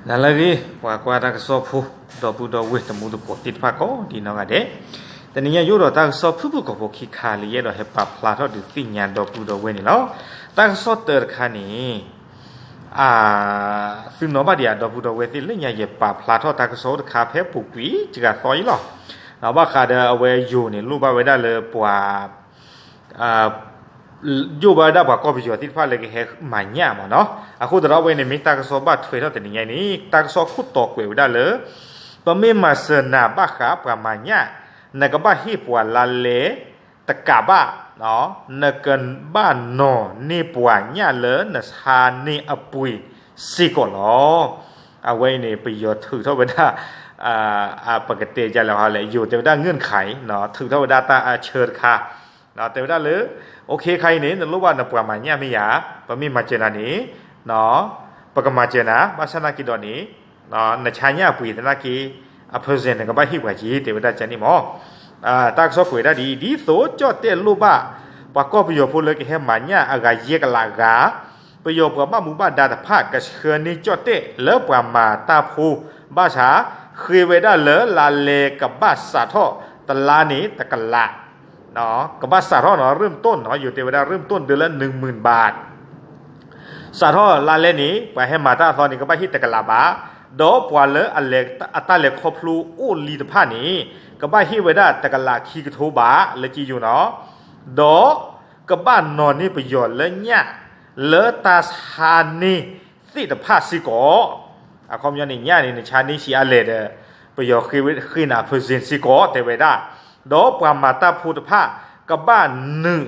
နၤလၢအဂ့ၤ ပှၤကွၢ်တၢ်ကစီၣ်ဖိ ဒီပုၢ်ဒီဝဲၢ်တံၤသကိးသ့ၣ်တဖၣ်ကိးဒ်နီၢ်ဂၤဒဲး, တနံၤညါယအိၣ်ဒီးတၢ်ကစီၣ်ဖုၣ်ဖုၣ်ကိာ်ဖိခံခါ လၢယအဲၣ်ဒိးဟဲပာ်ဖျါထီၣ်ဒုးသ့ၣ်ညါဒီပုၢ်ဒီဝဲၢ်န့ၣ်လီၤ. တၢ်ကစီၣ်တၢတခါန့ၣ် သုနီၣ်ဘၣ်ဒံးဧါ ဒီပုၢ်ဒီဝဲၢ်သ့ၣ်, လၢညါယပာ်ဖျါထီၣ်တၢ်ကစီၣ်အိၣ်တခါဖဲပူၤကွံာ်စှၤသီအံၤလီၤ. ဘၣ်ဃးဒီးအဝဲယိၤန့ၣ် လိၣ်ဘၣ်ဝဲဒၣ်လၢပှၤ ယိၣ်ဘၣ်ဝဲဒၣ်ပှၤကီၢ်ပယီၤသ့ၣ်တဖၣ်လၢကဟဲမၤညၣ်မ့ၢ်နီၤ. အဃိသတးဒီးအဝဲန့ၣ် မ့ၢ်တၢ်ကစီၣ်ဘၣ်ထွဲထီၣ်တနံၤညါအံၤန့ၣ် တၢ်ကစီၣ်ခိၣ်တီကွဲးဝဲဒၣ်လၢ ပမ့ၢ်မၤစၢၤနၤဘၣ်ဃးပှၤမၤညၣ် နကဘၣ်ဟ့ၣ်ပှၤလါလဲတကးဘၣ်, နကဘၣ်နီၤန့ၢ်ပှၤညၣ်လၢနဆါန့ၢ်အပှ့ၤစ့ၢ်ကီးလီၤ. အဝဲအံၤန့ၣ် ပယီၤထုးထီၣ်ဝဲဒၣ် ပကတဲဒ်လဲၣ်ဟီလဲၣ်, ယိၤတဲဝဲဒၣ်ငိၢ်ခါအံၤ ထုးထီၣ်ဝဲဒၣ်တၢ်အဆၢတခါ တဲဝဲဒၣ်လၢ OK ခါအံၤန့ၣ် နလိၣ်ဘၣ်နပှၤမၤညၣ်မ့ၢ်ဧါ, ပမ့ၢ်မၤစၢၤနၤန့ၣ် ပကမၤစၢၤနၤ, ဘၣ်ဆၣ်နာ်က့ဒီးန့ၣ် နဆါညၣ်အပှ့ၤသနာ်က့ အ percent နကဘၣ်ဟ့ၣ်ပှၤက့ၤ တဲဝဲဒၣ်ကန့ၣ်မ့ၢ်. တၢ်ကစီၣ်ကွဲးဒၣ်ဒ်အံၤ, ဒ်သိးကၠီၣ်တဲၣ်လိၣ်ဘၣ် ပှၤကီၢ်ပယီၤဖိလၢကဟဲမၤညၣ်အဂၤယဲၢ်ကလးဂၤ, ပယီၤပှၤဘၣ်မူဘၣ်ဒါတဖၣ် ကဆှၢန့ၢ်ကၠီၣ်တဲၣ်လၢပှၤမၤတၢ်ဖိ ဘၣ်ဆၣ် ဃ့ဝဲဒၣ်လၢလါလဲကဘၣ်စးထီၣ်တလါန့ၣ် တကလး ကဘၣ်စးထီၣ်နီၤ เริ่มต้นနီၤ ယိၤတဲဝဲဒၣ် เริ่มต้น เดือนละหนึ่งหมื่นบาท စးထီၣ်လါလဲန့ၣ် ပှၤဟဲမၤတၢ်အသီန့ၣ် ကဘၣ်ဟ့ၣ်တကလးဘး, ဒီးပှၤလၢအလဲၤအတၢ်လဲၤခီဖျိအိၣ်လံတဖၣ်န့ၣ် ကဘၣ်ဟ့ၣ်ဝဲဒၣ်တကလးခံကထိဘး လၢကယိၤနီၤ, ဒီးကဘၣ်နီၤန့ၢ်ပယီၤလၢညၣ် လၢတၢ်ဆါန့ၢ်သ့ၣ်တဖၣ်စ့ၢ်ကီး အခီပညီန့ၣ် ညၣ်န့ၣ် နဆါန့ၢ်ဆံးအါလဲၣ်ဒီး ပယီၤဃ့နၤ percent စ့ၢ်ကီး တဲဝဲဒၣ်, ဒီးပှၤမၤတၢ်ဖိတဖၣ် ကဘၣ်နုာ်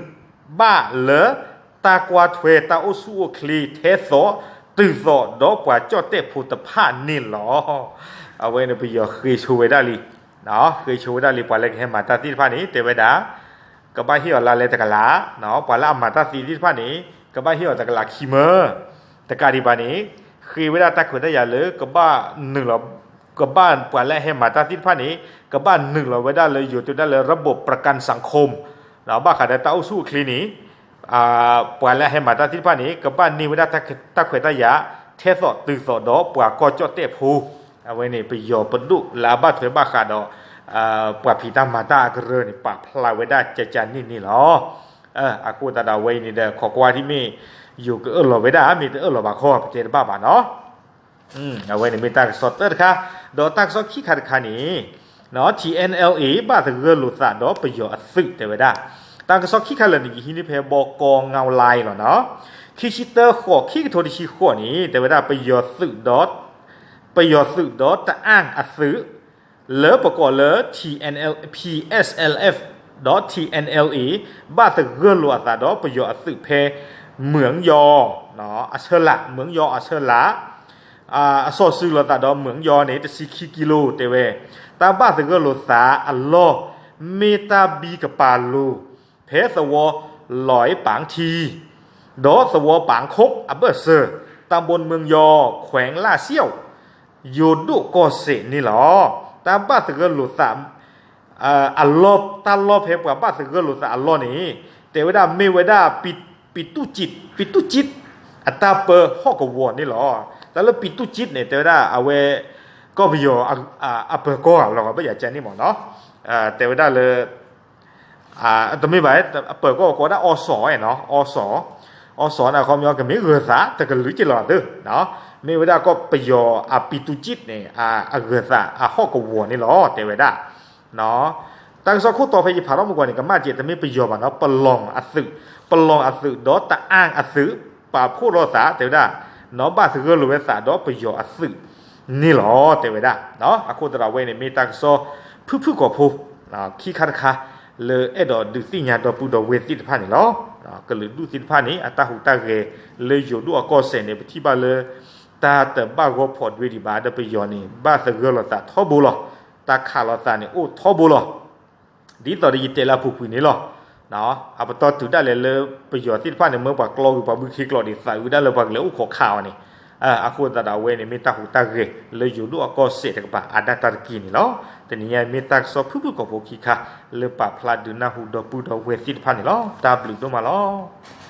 ဘၣ်လၢ တၢ်ကွၢ်ထွဲတၢ်အိၣ်ဆူၣ်အိၣ်ချ့ထဲသိးတုၤသိး ဒီးပှၤကၠီၣ်တဲၣ်ဖိတဖၣ်န့ၣ်လီၤ. အဝဲန့ၣ်ပယီၤဃ့ဆိဝဲဒၣ်လံ ဃ့ဆိဝဲဒၣ်လံ ပှၤလၢကဟဲမၤတၢ်သ့ၣ်တဖၣ်န့ၣ် တဲဝဲဒၣ် ကဘၣ်ဟ့ၣ်အီၤလါလဲတကလး, ပှၤလၢအမၤတၢ်သ့သ့ၣ်တဖၣ်န့ၣ် ကဘၣ်ဟ့ၣ်အီၤတကလးခံမၢ, တကးဒံးဘၣ်န့ၣ် ဃ့ဝဲဒၣ်တၢ်ခွဲးတၢ်ယာ်လၢကဘၣ်နုာ်လီၤ, ကဘၣ်ပှၤလၢအဟဲမၤတၢ်သ့ၣ်တဖၣ်န့ၣ် ကဘၣ်နုာ်လီၤဝဲဒၣ်လၢယိၤတဲဝဲဒၣ်လၢ ระบบประกันสังคม ဘၣ်ဃးဒီးတၢ်အိၣ်ဆူၣ်အိၣ်ချ့န့ၣ် ပှၤလၢအဟဲမၤတၢ်သ့ၣ်တဖၣ်န့ၣ် ကဘၣ်န့ၢ်ဝဲဒၣ်တၢ်ခွဲးတၢ်ယာ် ထဲသိးတုၤသိးဒီးပှၤကီၢ်ကၠီၣ်တဲၣ်ဖိ, အဝဲန့ၣ် ပယီၤပဒိၣ်လၢအဘၣ်ထွဲဘၣ်ဃးဒီး ပှၤဖံးတၢ်မၤတၢ်အကရၢန့ၣ် ပာ်ဖျါဝဲဒၣ်ကကန့ၣ်န့ၣ်လီၤ. အဃိသတးဒီးအဝဲအံၤန့ၣ်ဒီး ခိးကွၢ်ဒ်မ့ၢ် ယိၤကအၢၣ်လီၤဝဲဒၣ် မ့ၢ်တအၢၣ်လီၤဘၣ်ခီ ပတဲတဘၣ်ဘၣ်နီၤ. အဝဲန့ၣ်မ့ၢ်တၢ်ကစီၣ်တၢတခါ, ဒီးတၢ်ကစီၣ်ခံခါတခါန့ၣ် T N L A ဘၣ်သဂၢၢ်လိာ်သးဒီးပယီၤအသုး တဲဝဲဒၣ်. တၢ်ကစီၣ်ခံခါလၢာ်န့ၣ် ယဟံးန့ၢ်ဖဲ ဘီကီငါလါ လီၤနီၤ. ခံဆံတၢဃိး ခံကထိတဆံဃိးန့ၣ် တဲဝဲဒၣ် ပယီၤသုးဒီး ပယီၤသုးဒီးတအၣ်အသုး လၢပကိးလၢ T N L, P S L F ဒီး T N L A ဘၣ်သဂၢၢ်လိာ်အသးဒီးပယီၤအသုးဖဲ မုၢ်ယီၤ အဆၢလး, မုၢ်ယီၤအဆၢလး အစီၢ်စုလိာ်သးဒီးမုၢ်ယီၤန့ၣ် တဆံခံကံလိ တဲဝဲ, တၢ်ဘၣ်သဂၢၢ်လိာ်သးအလီၢ် မ့ၢ်တၢ်ဘံကပၤလိၤ ဖဲသဝီလီၤပၣ်ထံ ဒီးသဝီပၣ်ခိးအဘၢၣ်စၢၤ တၢ်ဘိမုၢ်ယီၤ ခွဲးလၢ်စံၣ် ယိၤဒိၣ်ကီၢ်စဲၣ်န့ၣ်လီၤ. တၢ်ဘၣ်သဂၢၢ်လိာ်သး အလီၢ်, တၢ်လီၢ်ဖဲပှၤဘၣ်သဂၢၢ်လိာ်သးအလီၢ်န့ၣ် တဲဝဲဒၣ်မ့ၢ်ဝဲဒၣ် ပံတူၣ်ကံး, ပံတူၣ်ကံး အတၢ်ပၢဟီၣ်ကဝီၤန့ၣ်လီၤ. တၢ်လၢပံတူၣ်ကံးန့ၣ် တဲဝဲဒၣ်အဝဲ ကီၢ်ပယီၤအပၢၤကီၢ်လီၤ ဘၣ်ယၤကန့ၣ်မ့ၢ်နီၤ. တဲဝဲဒၣ်လၢ တမ့ၢ်ဘၣ် အပၢၤကီၢ်ကိးဝဲဒၣ်အီစီၣ်နီၤ, အီစီၣ်, အီစီၣ်န့ၣ် အခီပညီကမ့ၢ်ဂၢၤသး တကလုာ်က့ၤလီၤသု, မ့ၢ်ဝဲဒၣ်ကီၢ်ပယီၤအပံတူၣ်ကံးန့ၣ် အဂၢၤသးအဟီၣ်ကဝီၤန့ၣ်လီၤ တဲဝဲဒၣ်. တၢ်ကစီၣ်ခိၣ်တီဖဲယဖးထီၣ်မုၢ်ကီၢ်န့ၣ် ကမၣ်ကဲတမ့ၢ်ပယီၤဘၣ်နီၤ, ပလီၢ်အသုး, ပလီၢ်အသုးဒီးတအၣ်အသုး ပာ်ဖှိၣ်လိာ်သး တဲဝဲဒၣ် နီၤ ဘၣ်သဂၢၢ်လိာ်ဝဲသးဒီးပယီၤအသုးန့ၣ်လီၤ တဲဝဲဒၣ်. အဃိသတးဒီးအဝဲန့ၣ်မ့ၢ်တၢ်ကစီၣ်ဖုၣ်ဖုၣ်ကိာ်ဖိ ခံခါတခါ လၢအဲၣ်ဒိးဒုးသ့ၣ်ညါဒီပုၢ်ဒီဝဲၢ်သ့ၣ်တဖၣ်န့ၣ်လီၤ. ကလုာ်ဒူၣ်သ့ၣ်တဖၣ်န့ၣ် အတၢ်ဟူးတၢ်ဂဲၤလၢယိၤဒိၣ်အကီၢ်စဲၣ်န့ၣ် ပထံၣ်ဘၣ်လၢ တၢ်တဘၣ်ဂီၢ်ဖီၣ်ဒွဲဒံးဘၣ် ဒီးပယီၤန့ၣ် ဘၣ်သဂၢၢ်လိာ်သးထီဘိလီၤ. တၢ်ခးလိာ်သးန့ၣ်အိၣ်ထီဘိလီၤ. ဒ်သိးဒီးယတဲလၢအပူၤကွံာ်န့ၣ်လီၤ. အပတီၢ်တုၤဒၣ်လဲာ်လၢပယီၤသ့ၣ်တဖၣ်န့ၣ် မၢပှၤကျီကွံာ်ပှၤဘုခ့ကျိာ်န့ၣ် သးဝံၤဒၣ်လၢပှၤကလဲၤအိၣ်ခိးခးအီၤန့ၣ်, အဃိသတးဒီးအဝဲန့ၣ်မ့ၢ်တၢ်ဟူးတၢ်ဂဲၤလၢယိၤဒိၣ်အကီၢ်စဲၣ်တကပၤအတၢ်တၢ်တက့ၢ်န့ၣ်လီၤ. တနံၤညါမ့ၢ်တၢ်ကစီၣ်ဖုၣ်ဖုၣ်ကိာ်ဖိခံခါ လၢပာ်ဖျါဒုးနၢ်ဟူဒီပုၢ်ဒီဝဲၢ်သ့ၣ်တဖၣ်န့ၣ်လီၤ. တၢ်ဘျုးဒိၣ်မးလီၤ.